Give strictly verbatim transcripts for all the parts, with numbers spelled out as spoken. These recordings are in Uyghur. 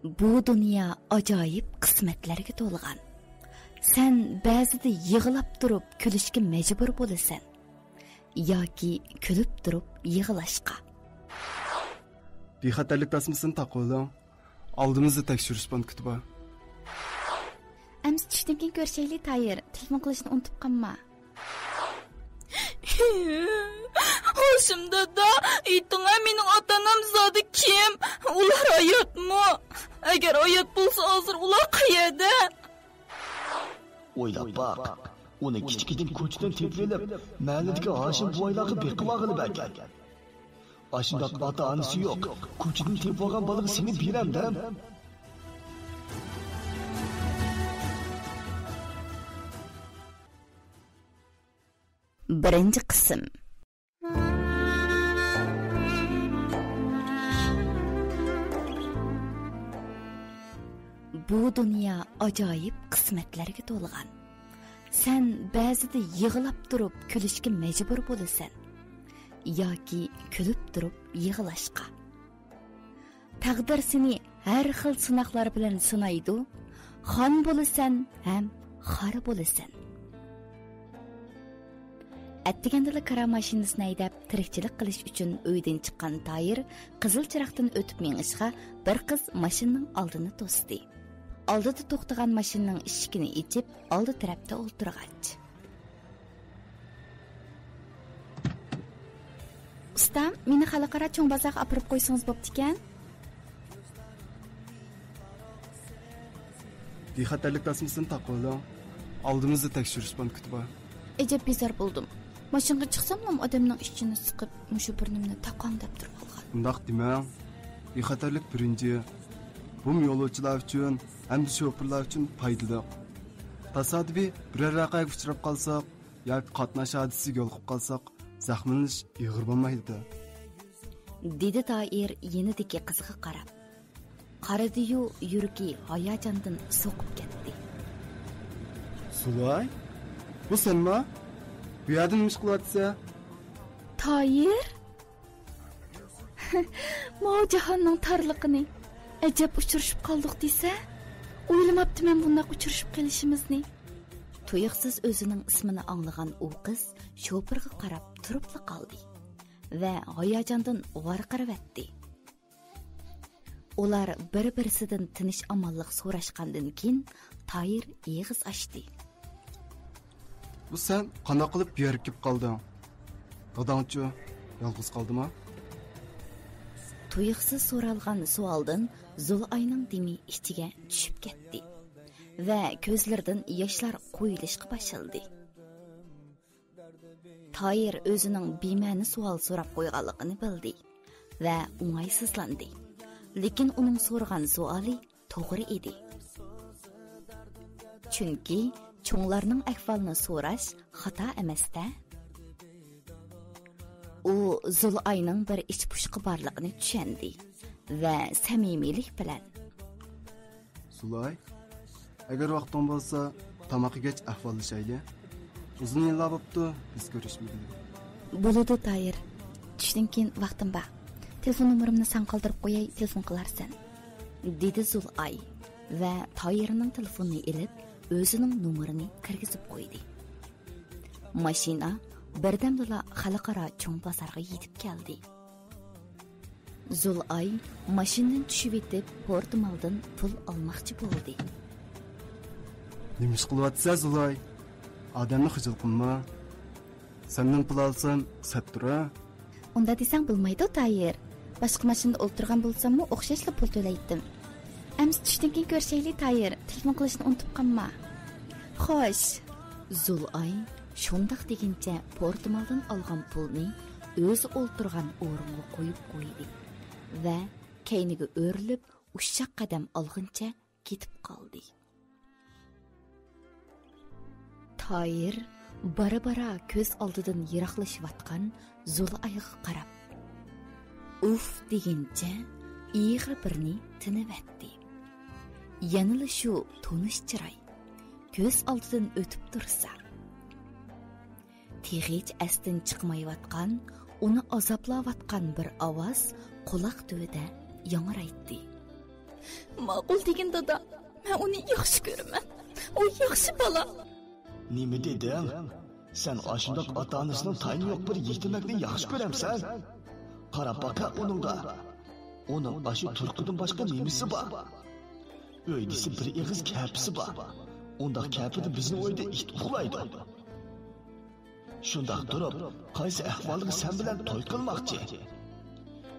بۇ دۇنيا ئاجايىپ قىسمەتلەرگە تولغان. سەن بەزىدە يىغلاپ تۇرۇپ كۈلۈشكە مەجبۇر بولىسەن ياكى كۈلۈپ تۇرۇپ يىغلاشقا. بىخەتەرلىك تاسمىسىنى تاقىۋېلىڭ. ئالدىمىزدا تەكشۈرۈش پونكىتى بار. ئەمسە چۈشتىن كېيىن كۆرۈشەيلى، تايىر. تېلېفون قىلىشنى ئۇنتۇپ قالما. ھوشۇم دادا، ئېيتىڭە، مېنىڭ ئاتا-ئانام زادى كىم؟ ئۇلار ھاياتمۇ؟ ئەگەر ھايات بولسا، ھازىر ئۇلار قەيەردە؟ ئويلاپ باق، ئۇنى كىچىكىدىن كوچىدىن تېپىۋېلىپ، مەھەللىدىكى ھاشىم بوۋايلارغا بېقىۋالغىلى بەرگەن. ئاشۇنداق ئاتا-ئانىسى يوق، كوچىدىن تېپىۋالغان بالىغا سېنى بېرەمدەم؟ بىرىنچى قىسىم. بۇ دۇنيا ئاجايىپ قىسمەتلەرگە تولغان. سەن بەزىدە يىغلاپ تۇرۇپ كۈلۈشكە مەجبۇر بولىسەن ياكى كۈلۈپ تۇرۇپ يىغلاشقا. تەقدىر سېنى ھەر خىل سىناقلار بىلەن سىنايدۇ. خان بولىسەن ھەم خار بولىسەن. ئەتىگەندىلا كارا ماشىنىسىنى ھەيدەپ، تىرىكچىلىك قىلىش ئۈچۈن ئۆيدىن چىققان تايىر قىزىل چىراغدىن ئۆتۈپ مېڭىشقا، بىر قىز ماشىنىنىڭ ئالدىنى توستى. ئالدىدا توختىغان ماشىنىنىڭ ئىشىكىنى ئېچىپ، ئالدى تەرەپتە ئولتۇرغاچ. ئۇستام، مېنى خەلقئارا چوڭ بازارغا ئاپىرىپ قويسىڭىز بوپتىكەن. بىخەتەرلىك تاسمىسىنى تاقىۋېلىڭ. ئالدىمىزدا تەكشۈرۈش پونكىتى بار. ئەجەب بىزار بولدۇم. ماشىنىغا چىقساملا ئادەمنىڭ ئىچىنى سىقىپ، مۇشۇ بۇرنۇمنى تاقاڭ دەپ تۇرۇۋالغان. ئۇنداق دېمەڭ. بىخەتەرلىك بىرىنچى. بۇمۇ يولۇچىلار ئۈچۈن ھەمدە شوپۇرلار ئۈچۈن پايدىلىق. تاسادىپىي بىرەر ۋەقەگە ئۇچراپ قالساق ياكى قاتناش ھادىسىسىگە يولۇقۇپ قالساق، زەخىملىنىش ئېغىر بولمايدۇ. دېدى تايىر يېنىدىكى قىزغا قاراپ. قارىدىيۇ، يۈرىكى ھاياجاندىن سوقۇپ كەتتى. زۇلاي، بۇ سەنما؟ بۇ يەردە نېمە ئىش قىلىۋاتىسەن؟ تايىر؟ ماۋۇ جاھاننىڭ تارلىقىنى، ئەجەب ئۇچرىشىپ قالدۇق دېسە، ئويلىماپتىمەن بۇنداق ئۇچرىشىپ قېلىشىمىزنى. تۇيۇقسىز ئۆزىنىڭ ئىسمىنى ئاڭلىغان ئۇ قىز شوپۇرغا قاراپ تۇرۇپلا قالدى ۋە ھاياجاندىن ۋارقىرىۋەتتى. ئۇلار بىر-بىرسىدىن تىنچ-ئامانلىق سوراشقاندىن كېيىن، تايىر ئېغىز ئاچتى. بۇ سەن قانداق قىلىپ بۇ يەرگە كېلىپ قالدىڭ؟ داداڭچۇ؟ يالغۇز قالدىما؟ تۇيۇقسىز سورالغان سوئالدىن زۇلئاينىڭ دېمى ئىچىگە چۈشۈپ كەتتى ۋە كۆزلىرىدىن ياشلار قۇيۇلۇشقا باشلىدى. تايىر ئۆزىنىڭ بىمەنە سوئال سوراپ قويغانلىقىنى بىلدى ۋە ئوڭايسىزلاندى. لېكىن ئۇنىڭ سورىغان سوئالى توغرا ئىدى. چۈنكى چوڭلارنىڭ ئەھۋالىنى سوراش خاتا ئەمەستە؟ ئۇ زۇلئاينىڭ بىر ئىچ پۇشقى بارلىقىنى چۈشەندى ۋە سەمىمىيلىك بىلەن، زۇلاي، ئەگەر ۋاقتىڭ بولسا، تاماق يېگەچ ئەھۋاللىشايلى. ئۇزۇن يىللار بوپتۇ، بىز كۆرۈشمىگىلى. بولىدۇ، تايىر. چۈشتىن كېيىن ۋاقتىم بار. تېلېفون نومۇرۇمنى ساڭا قالدۇرۇپ قوياي، تېلېفون قىلارسەن. دېدى زۇلئاي ۋە تايىرنىڭ تېلېفونىنى ئېلىپ، ئۆزىنىڭ نومۇرىنى كىرگۈزۈپ قويدى. ماشىنا بىردەمدىلا خەلقئارا چوڭ بازارغا يېتىپ كەلدى. زۇلئاي ماشىنىدىن چۈشۈۋېتىپ، پورتىمالدىن پۇل ئالماقچى بولدى. نېمە ئىش قىلىۋاتىسەن، زۇلئاي؟ ئادەمنى خىجىل قىلما. سەندىن پۇل ئالسام، سەتتۇرا. ئۇنداق دېسەڭ بولمايدۇ، تايىر. باشقا ماشىنىدا ئولتۇرغان بولساممۇ، ئوخشاشلا پۇل تۆلەيتتىم. ئەمسە چۈشتىن كېيىن كۆرۈشەيلى، تايىر. تېلېفون قىلىشنى ئۇنتۇپ قالما. خوش. زۇلئاي شۇنداق دېگىنىچە پورتىمالدىن ئالغان پۇلنى ئۆزى ئولتۇرغان ئورۇنغا قويۇپ قويدى ۋە كەينىگە ئۆرۈلۈپ، ئۇششاق قەدەم ئالغىنىچە كېتىپ قالدى. تايىر بارا-بارا كۆز ئالدىدىن يىراقلىشىۋاتقان زۇلئايغا قاراپ، ئۇف دېگىنىچە ئېغىر بىرنى تىنىۋەتتى. يەنىلا شۇ تونۇش چىراي كۆز ئالدىدىن ئۆتۈپ تۇرسا، تېخىچە ئەستىن چىقمايۋاتقان، ئۇنى ئازابلاۋاتقان بىر ئاۋاز قۇلاق تۈۋىدە ياڭرايتتى. ماقۇل دېگىن دادا، مەن ئۇنى ياخشى كۆرىمەن. ئۇ ياخشى بالا. نېمە دېدىڭ؟ سەن ئاشۇنداق ئاتا-ئانىسىنىڭ تايىنى يوق بىر يېتىمەكنى ياخشى كۆرەمسەن؟ قاراپ باقە ئۇنىڭغا. ئۇنىڭ ئاشۇ تۇرقىدىن باشقا نېمىسى بار؟ ئۆي دېسە بىر ئېغىز كەپىسى بار. ئۇنداق كەپىدە بىزنىڭ ئۆيدە ئىت ئۇخلايدۇ. شۇنداق تۇرۇپ، قايسى ئەھۋالغا سەن بىلەن توي قىلماقچى؟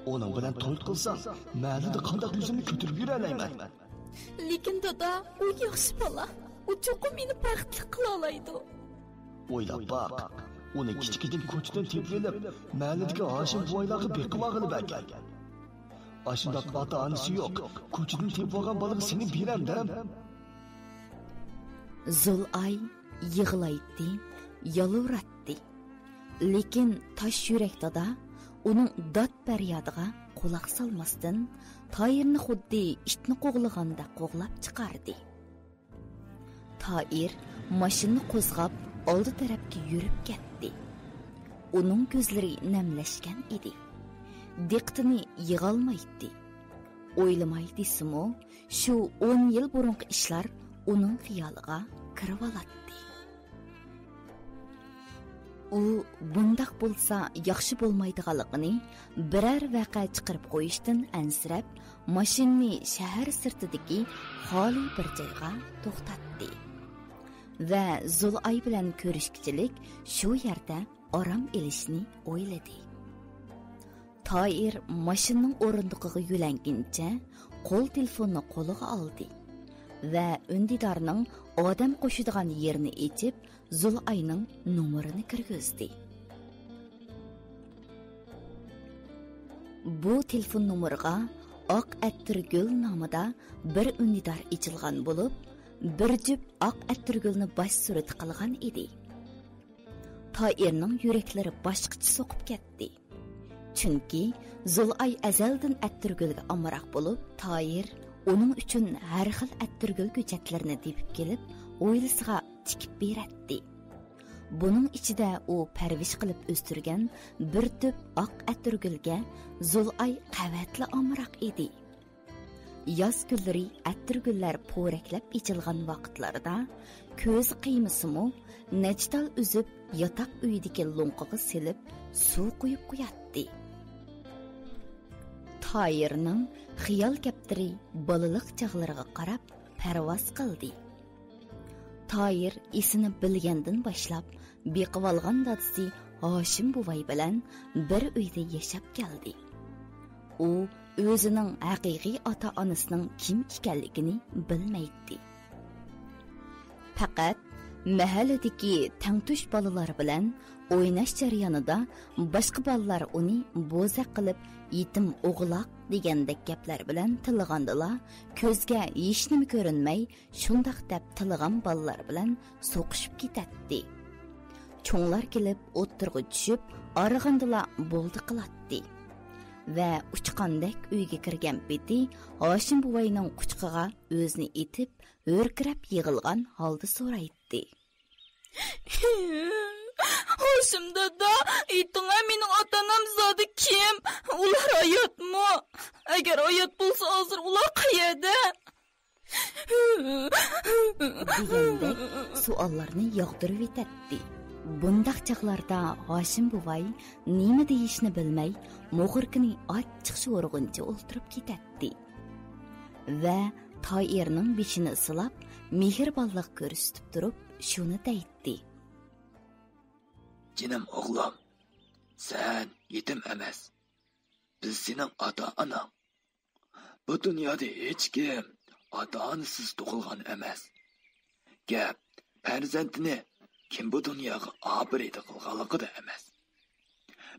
ئۇنىڭ بىلەن توي قىلساڭ، مەھەللىدە قانداق يۈزۈمنى كۆتۈرۈپ يۈرەلەيمەن؟ لېكىن دادا، ئۇ ياخشى بالا. ئۇ چوقۇم مېنى بەختلىك قىلالايدۇ. ئويلاپ باق، ئۇنى كىچىكىدىن كوچىدىن تېپىۋېلىپ، مەھەللىدىكى ھاشىم بوۋايلارغا بېقىۋالغىلى بەرگەن. ئاشۇنداق ئاتا-ئانىسى يوق، كوچىدىن تېپىۋالغان بالىغا سېنى بېرەمدىم؟ زۇلئاي يىغلايتتى، يالۋۇراتتى. لېكىن تاش يۈرەك دادا ئۇنىڭ داد-پەريادىغا قۇلاق سالماستىن، تايىرنى خۇددى ئىتنى قوغلىغاندەك قوغلاپ چىقاردى. تايىر ماشىنىنى قوزغاپ، ئالدى تەرەپكە يۈرۈپ كەتتى. ئۇنىڭ كۆزلىرى نەملەشكەن ئىدى. دىققىتىنى يىغالمايتتى. ئويلىماي دېسىمۇ، شۇ ئون يىل بۇرۇنقى ئىشلار ئۇنىڭ خىيالىغا كىرىۋالاتتى. ئۇ بۇنداق بولسا ياخشى بولمايدىغانلىقىنى، بىرەر ۋەقە چىقىرىپ قويۇشتىن ئەنسىرەپ، ماشىنىنى شەھەر سىرتىدىكى خالىي بىر جايغا توختاتتى ۋە زۇلئاي بىلەن كۆرۈشكۈچىلىك شۇ يەردە ئارام ئېلىشنى ئويلىدى. تايىر ماشىنىنىڭ ئورۇندۇقىغا يۆلەنگىنىچە قول تېلېفوننى قولىغا ئالدى ۋە ئۈندىدارنىڭ ئادەم قوشىدىغان يېرىنى ئېچىپ، زۇلئاينىڭ نومۇرىنى كىرگۈزدى. بۇ تېلېفون نومۇرىغا ئاق ئەتىرگۈل نامىدا بىر ئۈندىدار ئېچىلغان بولۇپ، بىر جۈپ ئاق ئەتىرگۈلنى باش سۈرىتى قىلغان ئىدى. تايىرنىڭ يۈرەكلىرى باشقىچە سوقۇپ كەتتى. چۈنكى زۇلئاي ئەزەلدىن ئەتىرگۈلگە ئامراق بولۇپ، تايىر ئۇنىڭ ئۈچۈن ھەر خىل ئەتىرگۈل كۆچەتلىرىنى تېپىپ كېلىپ، ھويلىسىغا تىكىپ بېرەتتى. بۇنىڭ ئىچىدە ئۇ پەرۋىش قىلىپ ئۆستۈرگەن بىر تۈپ ئاق ئەتىرگۈلگە زۇلئاي قەۋەتلا ئامراق ئىدى. ياز كۈنلىرى ئەتىرگۈللەر پورەكلەپ ئېچىلغان ۋاقىتلاردا كۆزى قىيمىسىمۇ، نەچچە تال ئۈزۈپ، ياتاق ئۆيىدىكى لوڭقىغا سېلىپ، سۇ قۇيۇپ قوياتتى. تايىرنىڭ خىيال كەپتىرى بالىلىق چاغلىرىغا قاراپ پەرۋاز قىلدى. تايىر ئېسىنى بىلگەندىن باشلاپ، بېقىۋالغان دادىسى ھاشىم بوۋاي بىلەن بىر ئۆيدە ياشاپ كەلدى. ئۇ ئۆزىنىڭ ھەقىقىي ئاتا-ئانىسىنىڭ كىم ئىكەنلىكىنى بىلمەيتتى. پەقەت مەھەللىدىكى تەڭتۇش بالىلار بىلەن ئويناش جەريانىدا باشقا بالىلار ئۇنى بوزەك قىلىپ، يېتىم ئوغلاق دېگەندەك گەپلەر بىلەن تىللىغاندىلا، كۆزگە ھېچنېمە كۆرۈنمەي، شۇنداق دەپ تىللىغان بالىلار بىلەن سوقۇشۇپ كېتەتتى. چوڭلار كېلىپ ئوتتۇرىغا چۈشۈپ، ئارىغاندىلا بولدى قىلاتتى. ۋە ئۇچقاندەك ئۆيگە كىرگەن پېتى ھاشىم بوۋاينىڭ قۇچىقىغا ئۆزىنى ئېتىپ، ھۆركىرەپ يىغلىغان ھالدا سورايتتى. ھاشىم دادا، ئېيتىڭە، مېنىڭ ئاتا-ئانام زادى كىم؟ ئۇلار ھاياتمۇ؟ ئەگەر ھايات بولسا، ھازىر ئۇلار قەيەردە؟ دېگەندەك سوئاللارنى ياغدۇرۇۋېتەتتى. بۇنداق چاغلاردا ھاشىم بوۋاي نېمە دېيىشنى بىلمەي، موخوركىنى ئاچچىق شورىغۇنچە ئولتۇرۇپ كېتەتتى. ۋە تايىرنىڭ بېشىنى سىلاپ، مېھرىبانلىق كۆرسىتىپ تۇرۇپ شۇنى دەيتتى. جېنىم ئوغلۇم، سەن يېتىم ئەمەس. بىز سېنىڭ ئاتا-ئاناڭ. بۇ دۇنيادا ھېچكىم ئاتا-ئانىسىز تۇغۇلغان ئەمەس. گەپ پەرزەنتىنى كىم بۇ دۇنياغا ئاپىرىدە قىلغانلىقىدا ئەمەس.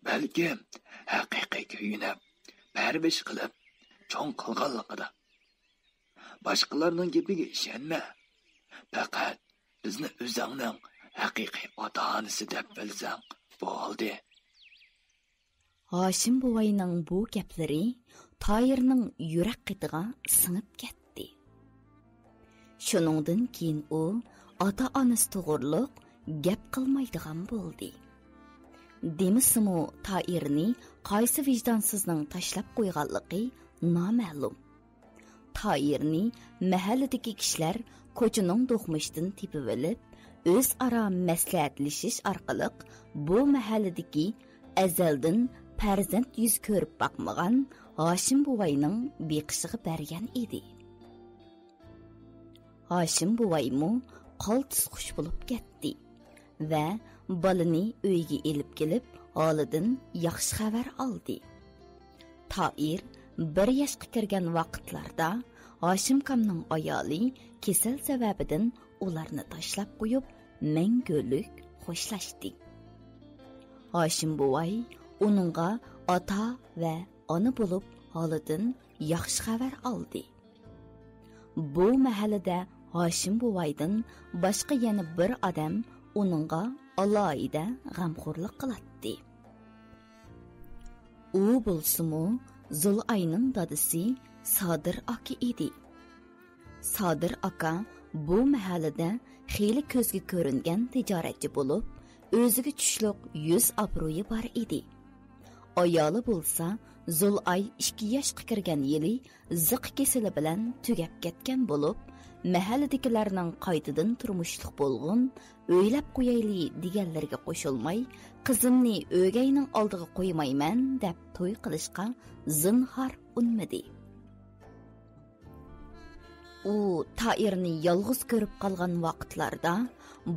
بەلكىم ھەقىقىي كۆيۈنۈپ، پەرۋىش قىلىپ چوڭ قىلغانلىقىدا. باشقىلارنىڭ گېپىگە ئىشەنمە. پەقەت بىزنى ئۆزۈڭنىڭ ھەقىقىي ئاتا-ئانىسى دەپ بىلسەڭ بولدى. ھاشىم بوۋاينىڭ بۇ گەپلىرى تايىرنىڭ يۈرەك قېتىغا سىڭىپ كەتتى. شۇنىڭدىن كېيىن ئۇ ئاتا-ئانىسى توغرۇلۇق گەپ قىلمايدىغان بولدى. دېمىسىمۇ، تايىرنى قايسى ۋىجدانسىزنىڭ تاشلاپ قويغانلىقى نامەلۇم. تايىرنى مەھەللىدىكى كىشىلەر كوچىنىڭ دوقمۇشىدىن تېپىۋېلىپ، ئۆزئارا مەسلىھەتلىشىش ئارقىلىق بۇ مەھەللىدىكى ئەزەلدىن پەرزەنت يۈز كۆرۈپ باقمىغان ھاشىم بوۋاينىڭ بېقىشىغا بەرگەن ئىدى. ھاشىم بوۋايمۇ قالتىس خۇش بولۇپ كەتتى ۋە بالىنى ئۆيگە ئېلىپ كېلىپ، ھالىدىن ياخشى خەۋەر ئالدى. تائىر بىر ياشقا كىرگەن ۋاقىتلاردا ھاشىمكامنىڭ ئايالى كېسەل سەۋەبىدىن ئۇلارنى تاشلاپ قويۇپ، مەڭگۈلۈك خوشلاشتى. ھاشىم بوۋاي ئۇنىڭغا ئاتا ۋە ئانا بولۇپ، ھالىدىن ياخشى خەۋەر ئالدى. بۇ مەھەللىدە ھاشىم بوۋايدىن باشقا يەنە بىر ئادەم ئۇنىڭغا ئالاھىدە غەمخورلۇق قىلاتتى. ئۇ بولسىمۇ زۇلئاينىڭ دادىسى سادىر ئاكا ئىدى. سادىر ئاكا بۇ مەھەللىدە خېلى كۆزگە كۆرۈنگەن تىجارەتچى بولۇپ، ئۆزىگە چۈشلۈق يۈز ئابرۇيى بار ئىدى. ئايالى بولسا زۇلئاي ئىككى ياشقا كىرگەن يىلى زىققا كېسىلى بىلەن تۈگەپ كەتكەن بولۇپ، مەھەللىدىكىلەرنىڭ قايتىدىن تۇرمۇشلۇق بولغۇن، ئۆيلەپ قويايلى دېگەنلىرىگە قوشۇلماي، قىزىمنى ئۆگەينىڭ ئالدىغا قويمايمەن دەپ توي قىلىشقا زىنھار ئۇنىمىدى. ئۇ تائىرنى يالغۇز كۆرۈپ قالغان ۋاقىتلاردا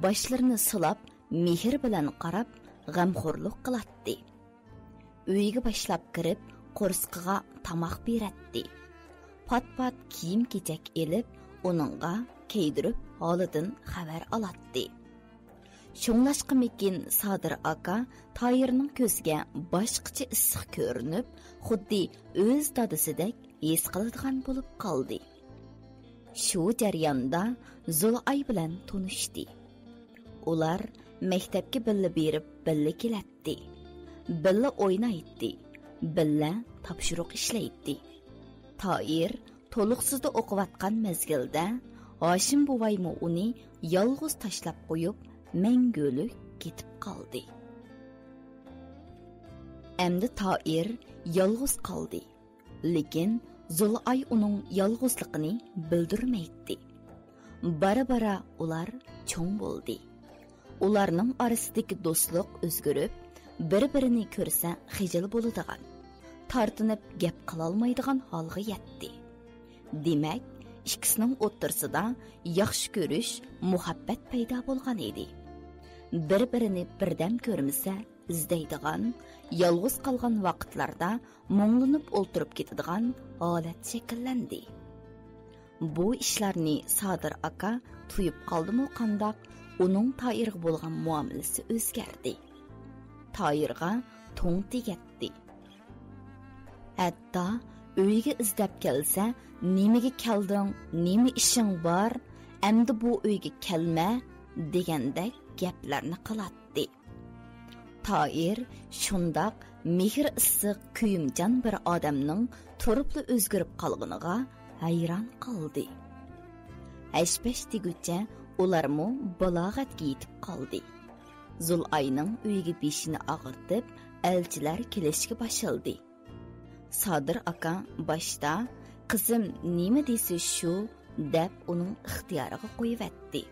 باشلىرىنى سىلاپ، مېھىر بىلەن قاراپ، غەمخورلۇق قىلاتتى. ئۆيگە باشلاپ كىرىپ، قورسىقىغا تاماق بېرەتتى. پات-پات كىيىم-كېچەك ئېلىپ، ئۇنىڭغا كىيدۈرۈپ، ھالىدىن خەۋەر ئالاتتى. شۇڭلاشقىمىكىن، سادىر ئاكا تايىرنىڭ كۆزىگە باشقىچە ئىسسىق كۆرۈنۈپ، خۇددى ئۆز دادىسىدەك ھېس قىلىدىغان بولۇپ قالدى. شۇ جەرياندا زۇلئاي بىلەن تونۇشتى. ئۇلار مەكتەپكە بىللە بېرىپ، بىللە كېلەتتى. بىللە ئوينايتتى. بىللە تاپشۇرۇق ئىشلەيتتى. تائىر تولۇقسىزدا ئوقۇۋاتقان مەزگىلدە ھاشىم بوۋايمۇ ئۇنى يالغۇز تاشلاپ قويۇپ، مەڭگۈلۈك كېتىپ قالدى. ئەمدى تائىر يالغۇز قالدى. لېكىن زۇلئاي ئۇنىڭ يالغۇزلۇقىنى بىلدۈرمەيتتى. بارا-بارا ئۇلار چوڭ بولدى. ئۇلارنىڭ ئارىسىدىكى دوستلۇق ئۆزگىرىپ، بىر-بىرىنى كۆرسە خىجىل بولىدىغان، تارتىنىپ گەپ قىلالمايدىغان ھالغا يەتتى. دېمەك، ئىككىسىنىڭ ئوتتۇرىسىدا ياخشى كۆرۈش، مۇھەببەت پەيدا بولغان ئىدى. بىر-بىرىنى بىردەم كۆرمىسە، ئىزدەيدىغان، يالغۇز قالغان ۋاقىتلاردا مۇڭلىنىپ ئولتۇرۇپ كېتىدىغان ھالەت شەكىللەندى. بۇ ئىشلارنى سادىر ئاكا تۇيۇپ قالدىمۇ قانداق، ئۇنىڭ تايىرغا بولغان مۇئامىلىسى ئۆزگەردى. تايىرغا توڭ تېگەتتى. ھەتتا ئۆيگە ئىزدەپ كەلسە، «نېمىگە كەلدىڭ؟ نېمە ئىشىڭ بار؟ ئەمدى بۇ ئۆيگە كەلمە» دېگەندەك گەپلەرنى قىلاتتى. تائىر شۇنداق مېھرى ئىسسىق، كۆيۈمچان بىر ئادەمنىڭ تۇرۇپلا ئۆزگىرىپ قالغىنىغا ھەيران قالدى. ھەش-پەش دېگۈچە ئۇلارمۇ بالاغەتكە يېتىپ قالدى. زۇلئاينىڭ ئۆيىگە بېشىنى ئاغرىتىپ، ئەلچىلەر كېلىشكە باشلىدى. سادىر ئاكا باشتا «قىزىم نېمە دېسە شۇ» دەپ ئۇنىڭ ئىختىيارىغا قويۇۋەتتى.